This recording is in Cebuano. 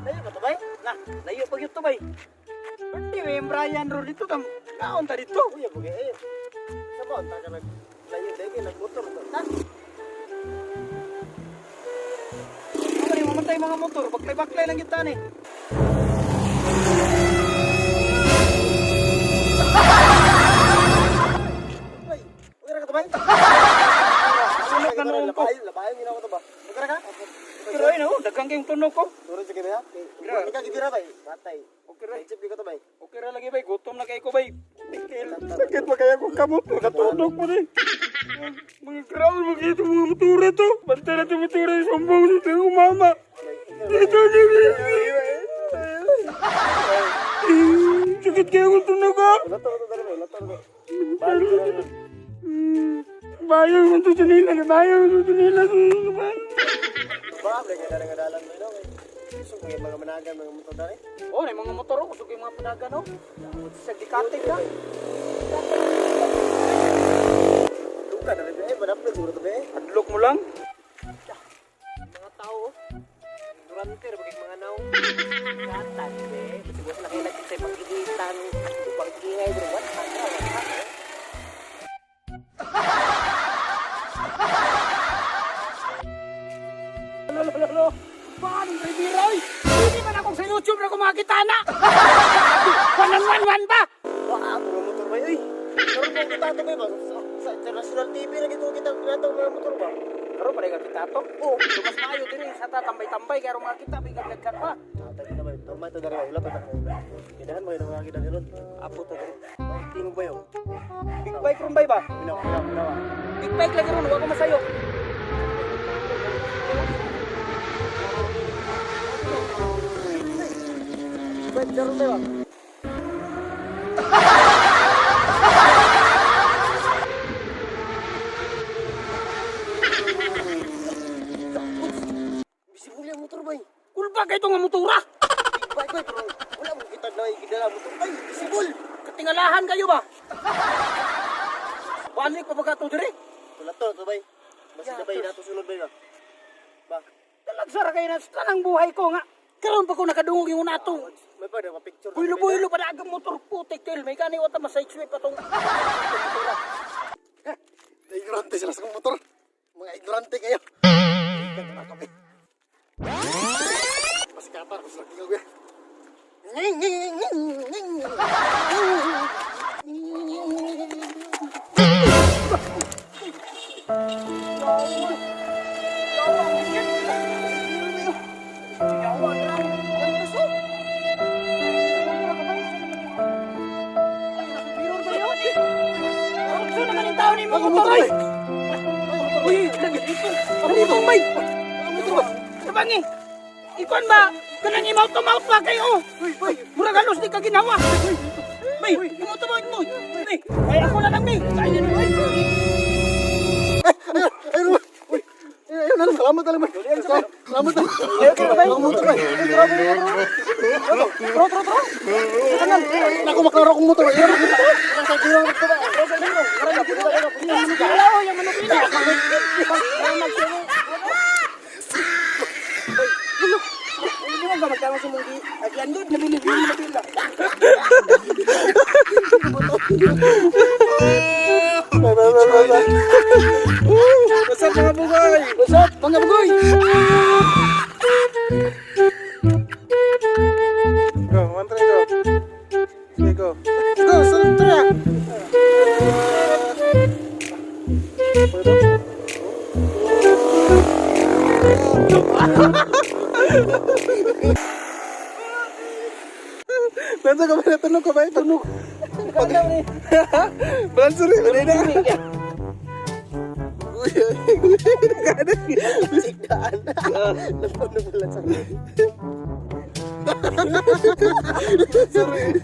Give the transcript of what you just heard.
Layo ba to, bay? Na, layo pag yun to, bay. Hindi, may Brian ro dito. Tam, kaon ta dito. Uy, bugay eh. Sa ba unta ka nag layo dai kay nagmotor to. Na. Ano ni mamatay mga motor, baklay-baklay lang kita ni. Bay, okay ra ka to, bay? Ano ka noon ko? Labayo, labayo ginawa to ba? Okay ra ka? Pero ay no, daghang kayong tunog ko. Turo sa kibya. Gra. Ikaw gibira bay. Batay. Okay ra. Chip ko to, bay. Okay ra lagi bay, gutom na kay ko bay. Sakit pa kaya kong kamot, nakatunog mo ni. Mga ground mo dito mga motora to. Bantay na ito motora, sumbong sa akong mama. Dito ni. Sakit kaya kong tunog ah. Lato to dali bay, lato to. Bayo mo to nila, bayo mo to nila. Ba, lagi na nga dalan bay no. Gusto ko yung mga managan mga motor dali. Oh, may mga motor ko, kusog yung mga panagan oh. Sa dikate ka. Duka na rin bay, manapit siguro to bay. Adlok mo lang. Mga tao, oh. Durante ra bagay mga naw. Gatan be. Siguro sila kayo nagkita pag-initan, pag-ingay bro. What ka what ka. Lo, lo, lo, lo. Paano Rivera, oy? Hindi man akong sa YouTube na kumakita na. 1-1-1 ba? Wa puro motor bay oy. Karon mo kita to bay ba sa international TV lagi ko kita nato mga motor ba. Karon pa ka kita to. Oh, so mas maayo diri sa tatambay-tambay kay aron makita bigag nagkan pa. Tatay na bay, tama to dari ulat to. Kidahan mo yung mga kidahan ron. Apo to diri. Tingog ba yo? Big bike ron bay ba? Minaw, minaw, minaw. Big bike lagi ron, wa ko masayo. Bay, daron bay ba? Bisibuli ang motor bay. Kulba kay nga motora. Big bike bay pero wala mo kita na ikidala motor bay. Bisibol. Katingalahan kayo ba? Balik pa ba ka to diri? Tulat to to bay. Basta na bay nato sulod bay ba. Ba. Talagsara kayo na sa tanang buhay ko nga. Karon pa ko nakadungog yung natong. May pa na picture. Builo-builo pa na agang motor putik til. May kani wata maside sweep atong. Ignorante sila sa motor. Mga ignorante kayo. Ikat na kami. Masikatan ko sa tingog eh. Nging, nging, nging, nging. Ako motor ay! Uy, lagi dito. Ako motor bay. Ang motor ba? Kabangi. Ikuan ba? Kanang imaw to mouth ba kayo? Uy, uy. Murag halos di ka ginawa. Bay, imaw to mouth mo. Bay, ay ako na lang bay. Kaya na bay. Ayun, uy. Ayun, ayun, salamat talaga. Salamat talaga. Ang motor ba? Ay, grabe na bro. Tro, tro, tro. Naku, maklaro akong motor. Ayun, nasa gilong ko ba? Wala oh, yung manubila. Hindi mo ba magkama sa mong aglandod na binibili na bila. Bye, bye, bye, bye, bye. What's up, mga bugoy? What's up, mga bugoy? Go, one, three, go. Sige, go. Go, sa three. Pwede? Lansa ka ba? Tunog ka ba? Tunog. Balanso rin. Wala na. Uy, uy, uy. Sigdaan. Napunog balanso. Sorry.